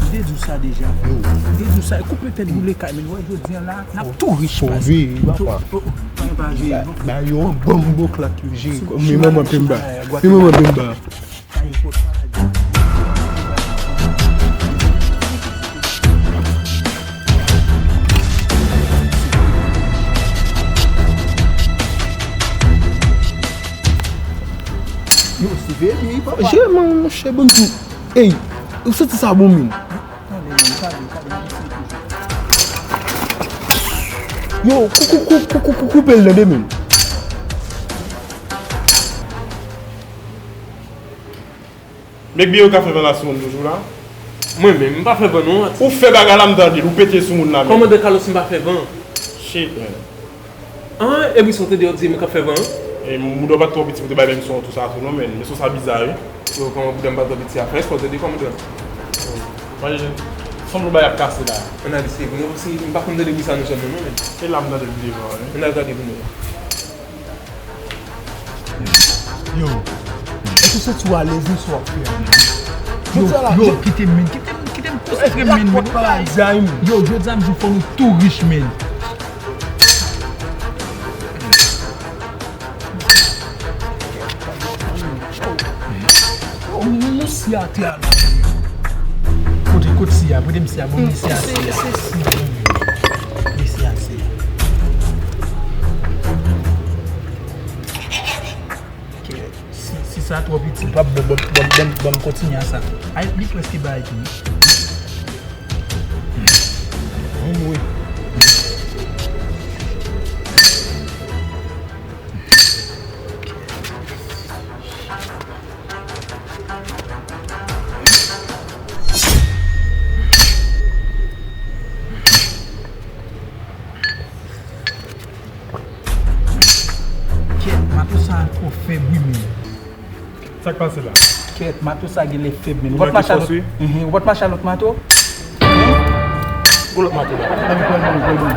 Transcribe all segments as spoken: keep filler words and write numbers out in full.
Te di w sa deja. Te di w sa. Koupe tèt boule kay, men wè jodi a la, n ap tou rich, pase. Fò veye, papa. Oh, oh, pa veye, non. Ba yo yon bon boklat yo jere kò. Men manman Pemba. Men manman Pemba. Yo, se veye, papa. Jere manman, monchè, banm di. Ey, ou santi sa bon, men? Yo, kou-, kou-, koupe l tande, men. Nèg byen yo ka fè van la sou moun toujou la? Mwen menm, m pa fè van non. Ou fè bagay la, m tande l, ou pete sou moun la menm. Kòmandan Carlos, m pa fè van. Shit, man. An, e bri sa w tande yo di mwen k ap fè van an? E, bouda w pa t twò piti pou te bay menm son tou sa tou non, men. Men son sa biza, wi. Yo, kòman bouda m pa t twò piti a? Fè espò tande kòmandan. Mwen, sanble w bay ap kase la. Ann al eseye pou nou, paske m pa konn tande bri sa nan zòn nan non, men. E la m tande l devan, wi. Ann al gade pou nou. Yo, èske w santi w alèz nan sa w ap fè a, men? Yo, yo, kite m, men, kite m, kite m konsantre m, men. Yo, jodi a m di w fò nou tou rich, men. Oh, oh, oh, si atè a la. Kote, kote si a, kote m si a, bon, men si a, si a. Men si a, si a. Ok, si, si sa twò piti, l p ap bon, bon, bon, bon, bon, kontinye a sa. Ay, li prèske bay tou. Anmwe. Kèt, mato sa twò fèb wi, men. Sa k pase la? Kèt, mato sa genlè fèb, men. Ou pa t mache a lòt, mhm, ou pa t mache a lòt mato? Gwo lòt mato la. Pran li, pran li, pran li.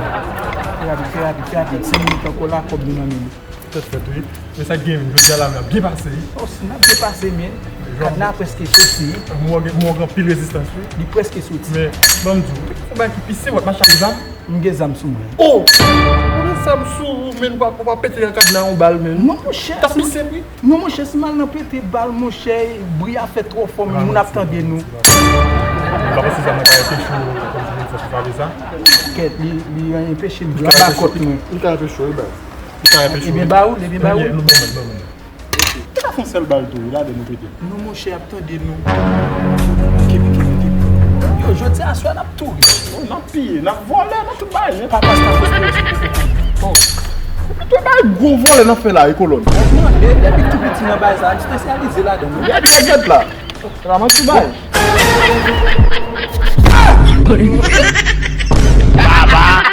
Fè rapid, fè rapid, fè rapid. Senk minit ankò la, kòb nou nan men nou. Tèt fèt, wi. Men sa k gen, jodi a la, n ap byen pase, wi. Oh, n ap byen pase, men. Kadna prèske soti. Mwen gen, mwen gen anpil rezistans, wi. Li prèske soti. Men, ban m di w, ou bay ki pise, w ap mache ak zam. M gen zam sou mwen. Oh! Ou gen zam sou ou, men ou pa, ou pa pete nan kadna yon bal, men. Non, monchè. T ap pise, wi. Non, monchè, si m al nan pete bal, monchè, bri a fè twò fò, men moun ap tande nou. M pa panse zam nan ka anpeche w, kòmsi, moun fòs ou frape sa. Kèt, li, li anpeche m, li anba kòt mwen. Li ka anpeche w, wi, baz. Li ka anpeche w. Ebyen, ba ou, ebyen, ba ou. Nou ban mwen, ban mwen. Li ka fè yon sèl bal tou, wi, ladan nou pete. Non, monchè, y ap tande nou. Kenbe, kenbe, kenbe. Yo, jodi a swa n ap tou ri. Oh, n ap piye, n ap vòlè, n ap tout bagay nèt. Papa, sa fè. Oh. Ou plito bay gwo vòlè n ap fè la, e kolòn. Mwen mande, depi tou piti nan bagay sa, m espesyalize ladan l. Gèt la, gèt la. Sa manti bay. Baba.